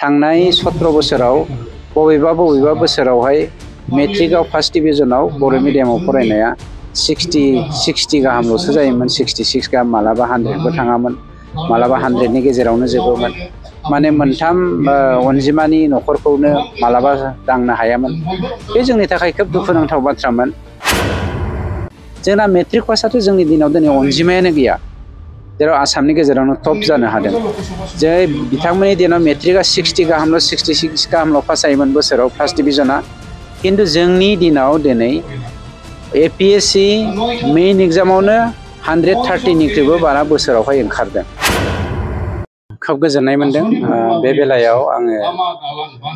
थांनाय 17 बोसोराव बबेबा बोसोरावहाय मेट्रिकआव फार्स्ट डिभिजनाव बर' मिडियामाव फरायनाया 60 गाहामल'सो जायोमोन। 66 गाहाम, मालाबा 100बो थाङामोन, मालाबा 100नि गेजेरावनो जोबोमोन। माने मोनथाम अनजिमानि न'खरखौनो मालाबा दांनो हायामोन। बे जोंनि थाखाय खोब दुखुनांथाव बाथ्रामोन। जोंना मेट्रिक पासआथ' जोंनि दिनाव दिनै अनजिमायानो गैया, जेराव आसामनि गेजेरावनो टप जानो हादों। जे बिथांमोननि दिनाव मेट्रिकआ 60 गाहामल' 66 गाहामल' पास जायोमोन बोसोराव फार्स्ट डिभिजना। खिन्थु जोंनि दिनाव दिनै APSC मेइन एग्जामावनो 130निख्रुइबो बारा बोसोरावहाय ओंखारदों। खोब गोजोननाय मोनदों। बे बेलायाव आङो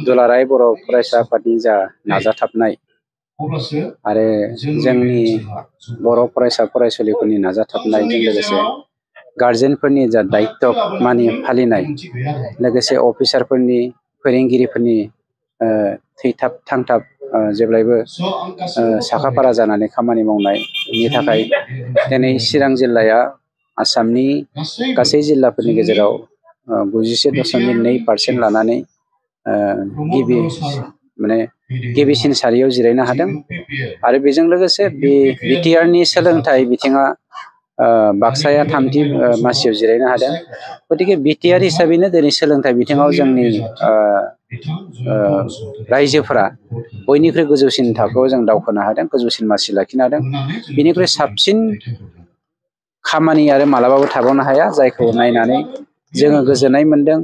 दुलाराय बर' फरायसा आफादनि जा नाजाथाबनाय आरो जोंनि बर' फरायसा फरायसुलिफोरनि नाजाथाबनायजों लोगोसे गार्जेनफोरनि जा दायित्व फालिनाय, लोगोसे अफिसारफोरनि, फोरोंगिरिफोरनि थैथाब थांथाब जेब्लायबो साखाफारा जानानै खामानि मावनायनि थाखाय दिनै चिरां जिल्लाया आसामनि गासै जिल्लाफोरनि गेजेराव 91.2% लानानै गिबिसिन सारियाव जिरायनो हादों। आरो बेजों लोगोसे बिटिआरनि सोलोंथाइ बिथिङा बाक्साया 3थि मासियाव जिरायनो हादों। गतिके बिटिआर हिसाबैनो दिनै सोलोंथाइ बिथिङाव जोंनि रायजोफोरा बयनिख्रुइ गोजौसिन थाखोआव जों दावखोनो हादों, गोजौसिन मासि लाखिनो हादों। बिनिख्रुइ साबसिन खामानि आरो मालाबाबो थाबावनो हाया, जायखौ नायनानै जोङो गोजोननाय मोनदों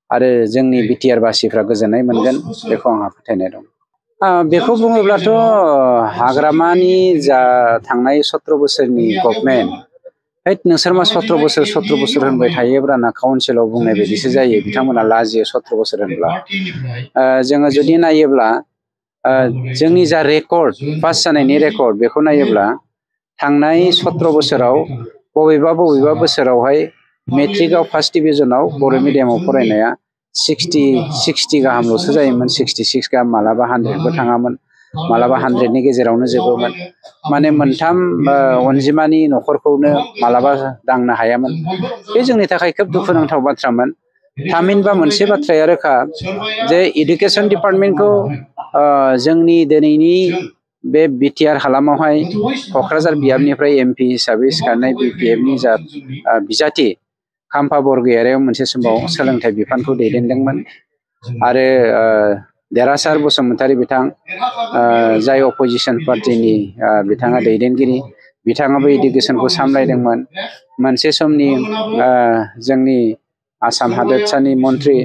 आरो जोंनि बिटिआर बासिफ्रा गोजोननाय मोनगोन, बेखौ आंहा फोथायनाय दं। बेखौ बुङोब्लाथ' हाग्रामानि जा थांनाय 17 बोसोरनि गभर्नमेन्ट, नोंसोर मा 17 बोसोर होनबाय थायोब्लाना काउन्सिलाव बुंनाय बायदिसो जायो। बिथांमोना लाजियो 17 बोसोर होनब्ला। जोङो जुदि नायोब्ला जोंनि जा रेकर्ड, पास जानायनि रेकर्ड, बेखौ नायोब्ला थांनाय 17 बोसोराव बबेबा बोसोरावहाय मेट्रिकआव फार्स्ट डिभिजनाव बर' मिडियामाव फरायनाया 60 गाहामल'सो जायोमोन। 66 गाहाम, मालाबा 100बो थाङामोन, मालाबा 100नि गेजेरावनो जोबोमोन। माने मोनथाम अनजिमानि न'खरखौनो मालाबा दांनो हायामोन। बे जोंनि थाखाय खोब दुखुनांथाव बाथ्रामोन। थामहिनबा मोनसे बाथ्राया रोखा जे इडुकेसन डिपार्टमेन्टखौ जोंनि दिनैनि बे बिटिआर हालामावहाय क'क्राझार बियाबनिफ्राय MP हिसाबै सिखारनाय BPFनि जा बिजाथि खाम्फा बरगयारिया मोनसे समाव सोलोंथाइ बिफानखौ दैदेनदोंमोन। आरो देरहासार बसुमतारी बिथां, जाय अपोजिसन पार्टिनि बिथाङा दैदेनगिरि, बिथाङाबो इडुकेसनखौ सामलायदोंमोन। मोनसे समनि जोंनि आसाम हादोरसानि मन्त्रि,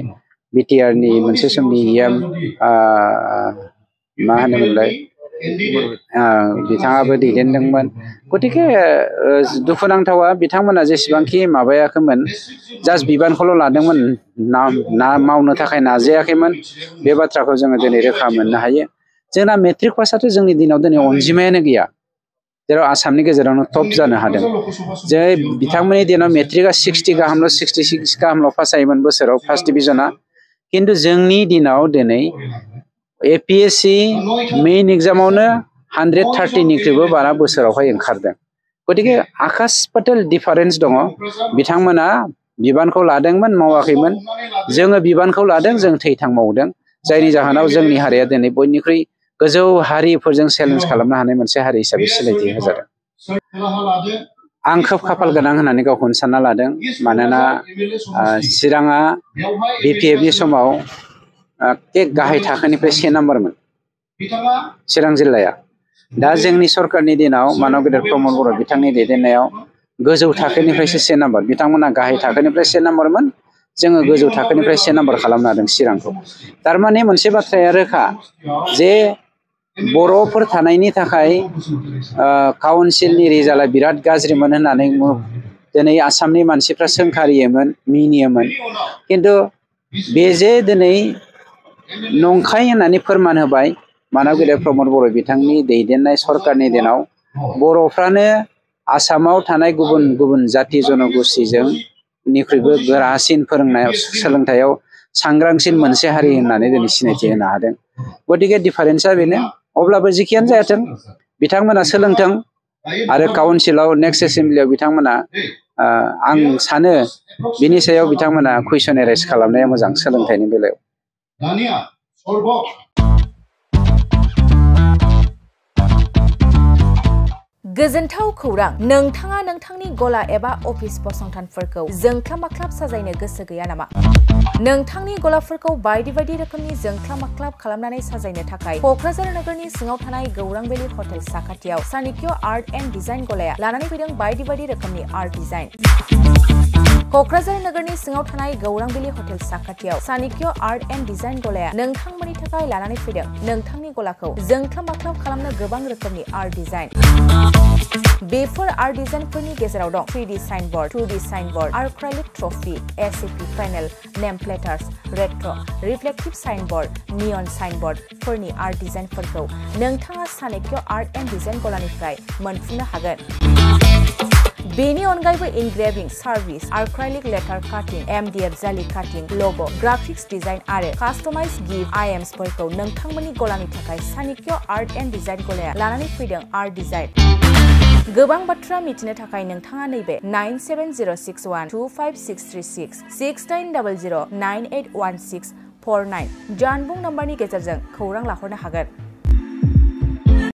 बिटिआरनि मोनसे समनि मा होनोमोनलाय, बिथाङाबो दैदेनदोंमोन। गतिके दुखुनांथावा बिथांमोना जेसेबांखि माबायाखैमोन, जास्ट बिबानखौल' लादोंमोन, मावनो थाखाय नाजायाखैमोन। बे बाथ्राखौ जोङो दिनै रोखा मोननो हायो। जोंना मेट्रिक पासआथ' जोंनि दिनाव दिनै अनजिमायानो गैया, जेराव आसामनि गेजेरावनो टप जानो हादों। जे बिथांमोननि दिनाव मेट्रिकआ 60 गाहामल' 66 गाहामल' पास जायोमोन बोसोराव फार्स्ट डिभिजना। खिन्थु जोंनि दिनाव दिनै APSC मेइन एग्जामावनो 130निख्रुइबो बारा बोसोरावहाय ओंखारदों। गतिके आकाश पाताल डिफारेन्स दङ। बिथांमोना बिबानखौ लादोंमोन, मावाखैमोन। जोङो बिबानखौ लादों, जों थैथां मावदों, जायनि जाहोनाव जोंनि हारिया दिनै बयनिख्रुइ गोजौ हारिफोरजों चेलेन्ज खालामनो हानाय मोनसे हारि हिसाबै सिनायथि होजादों। आं खोब खाफाल गोनां होननानै गावखौनो सानना लादों। मानोना चिराङा BPFनि समाव गाहाय थाखोनिफ्राय 1 नाम्बारमोन चिरां जिल्लाया। दा जोंनि सरकारनि दिनाव मानव गेदेर प्रमद बर' बिथांनि दैदेननायाव गोजौ थाखोनिफ्रायसो 1 नाम्बार। बिथांमोना गाहाय थाखोनिफ्राय 1 नाम्बारमोन, जोङो गोजौ थाखोनिफ्राय 1 नाम्बार खालामनो हादों चिरांखौ। थारमाने मोनसे बाथ्राया रोखा जे बर'फोर थानायनि थाखाय काउन्सिलनि रिजाल्टआ बिराद गाज्रिमोन होननानै दिनै आसामनि मानसिफ्रा सोंखारियोमोन, मिनियोमोन। खिन्थु बे जे दिनै नंखाय होननानै फोरमान होबाय मानव गेदेर प्रमद बर' बिथांनि दैदेननाय सरकारनि दिनाव बर'फ्रानो आसामाव थानाय गुबुन गुबुन जाति जनगोष्ठीजों निख्रुइबो गोरासिन फोरोंनायाव, सोलोंथायाव सांग्रांसिन मोनसे हारि होननानै दिनै सिनायथि होनो हादों। गतिके डिफारेन्सआ बेनो। अब्लाबो जिखियानो जायाथों, बिथांमोना सोलोंथों आरो काउन्सिलाव नेक्स्ट एसेम्बलियाव बिथांमोना आं सानो बिनि सायाव बिथांमोना कुइसन एराइज खालामनाया मोजां सोलोंथाइनि बेलायाव। दानिया सल्भ गोजोनथाव खौरां नोंथाङा नोंथांनि गला एबा अफिस फसंथानफोरखौ जोंख्लाब माख्लाब साजायनो गोसो गैया नामा? नोंथांनि गलाफोरखौ बायदि बायदि रोखोमनि जोंख्लाब माख्लाब खालामनानै साजायनो थाखाय क'क्राझार नोगोरनि सिङाव थानाय गौरां भेलि हटेल साखाथियाव चाणक्य आर्ट एन्ड डिजाइन गलाया लानानै फैदों बायदि बायदि रोखोमनि आर्ट डिजाइन। क'क्राझार नोगोरनि सिङाव थानाय गौरां भेलि हटेल साखाथियाव चाणक्य आर्ट एन्ड डिजाइन गलाया नोंथांमोननि थाखाय लानानै फैदों नोंथांनि गलाखौ जोंख्लाब माख्लाब खालामनो गोबां रोखोमनि आर्ट डिजाइन। बेफोर आर्ट डिजाइनफोरनि गेजेराव दं 3D signboard, 2D signboard, acrylic trophy, SAP panel, name plates, retro, reflective signboard, neon साइनबोर्डफोरनि आर्ट डिजाइनफोरखौ नोंथाङा चाणक्य आर्ट एन्ड डिजाइन गलानिफ्राय मोनफुंनो हागोन। बेनि अनगायैबो इनग्रेविं, सार्भिस, आर्क्राइलिक लेटार काटिं, MDF जालि काटिं, लग', ग्राफिक्स डिजाइन आरो कास्टमाइज गिफ्ट आइटेम्सफोरखौ नोंथांमोननि गलानि थाखाय चाणक्य आर्ट एन्ड डिजाइन गलाया लानानै फैदों आर्ट डिजाइन। गोबां बाथ्रा मिथिनो थाखाय नोंथाङा नैबे 9706125636 6800981649 जानबुं नम्बरनि गेजेरजों खौरां लाहरनो हागोन।